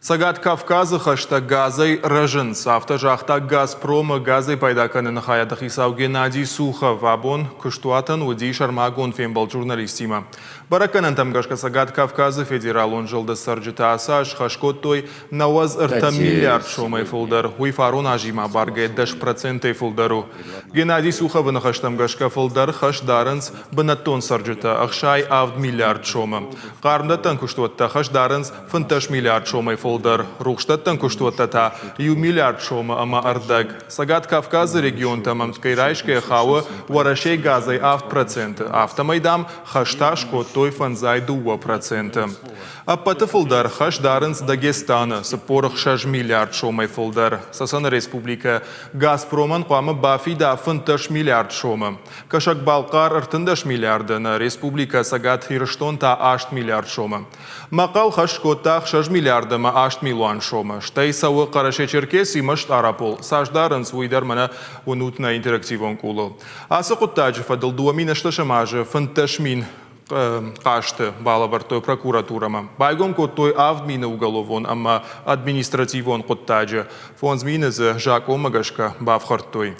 Цӕгат Кавказы хӕстӕ газӕй рӕзынц, афтӕ загъта «Газпром-ы» газӕй пайда кӕныны хайады хицау Геннадий Сухов. Абон куыстуатӕн уыди сӕрмагонд фембӕлд журналисттимӕ. Бӕрӕггӕнӕнтӕм гӕсгӕ Цӕгат Кавказы федералон зылды цӕрджытӕ ацы аз схӕс кодтой 93 миллиард сомӕй фылдӕр. Уый фарон азимӕ абаргӕйӕ 10 процентӕй фылдӕр у. Геннадий Суховы ныхӕстӕм гӕсгӕ фылдӕр хӕс дарынц бынӕттон цӕрджытӕ 67 миллиард сомы. Хъармдӕттӕн куыстуӕттӕ хӕс дарынц 15 миллиард сомӕй фылдӕр, рухсдӕттӕн куыстуӕттӕ та иу миллиард сомы ӕмӕ ӕрдӕг. Цӕгат Кавказы регионтӕм ӕмткӕй райсгӕйӕ хауы Уӕрӕсейы газӕй 7 проценты, афтӕмӕй, дам, хӕс та скодтой 52 проценты. Ӕппӕты фылдӕр хӕс дарынц Дагестаны, 46 миллиард сомӕй фылдӕр. Цӕцӕны республикӕ «Газпромӕн» хъуамӕ бафида 15 миллиард сомы. Кӕсӕг-Балхъар 13 миллиарды, нӕ республикӕ Цӕгат Ирыстон та 8 миллиард сомы. Мӕхъӕл хӕс скодта 6 миллиард ӕмӕ 8 милуан сомы. Стӕй цӕуы Хъӕрӕсе-Черкесимӕ Стъарапол. Цас дарынц, уый дӕр мӕнӕ уынут нӕ интерактивон къулыл. Ацы хъуыддаджы фӕдыл 2008 азы 15 мин хъасты балӕвӕрдтой прокуратурӕмӕ. Байгом кодтой 7000 уголовон ӕмӕ административон хъуыддаджы. 5000 дзы закъонмӕ гӕсгӕ бафхӕрдтой.